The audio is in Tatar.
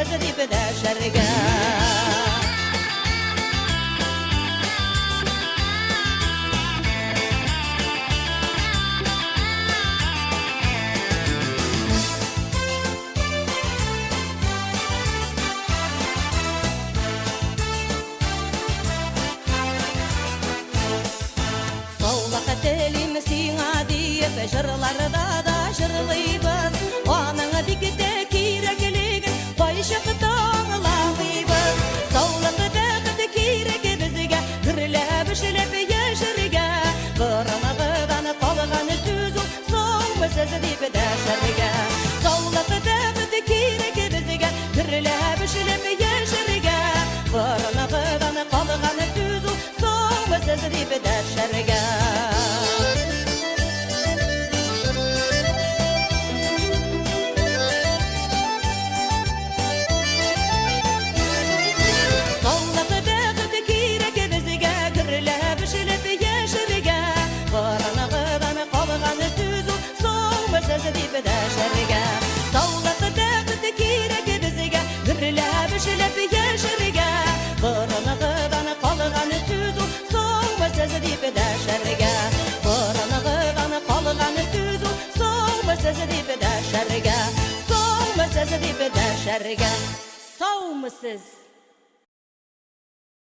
Саумысыз дип дәшәргә. Саулык телим сиңа диеп җырларда да җырлыйбыз. Аның бик тә кирәклеген кайчакта аңламыйбыз. Саулык, бәхет кирәк безгә, гөрләп эшләп яшәргә. Борынгыдан калган сүз ул, саумысыз дип дәшәргә. Саулык, бәхет кирәк безгә, гөрләп эшләп яшәргә. Борынгыдан калган сүз ул, саумысыз дип дәшәргә. Саулык, бәхет кирәк безгә, гөрләп эшләп яшәргә. Борынгыдан калган сүз ул, саумысыз дип дәшәргә. Саулык, бәхет кирәк безгә, гөрләп эшләп яшәргә. Борынгыдан калган сүз ул, саумысыз дип дәшәргә. Борынгыдан калган сүз ул, саумысыз дип дәшәргә. Саумысыз дип дәшәргә. Саумысыз.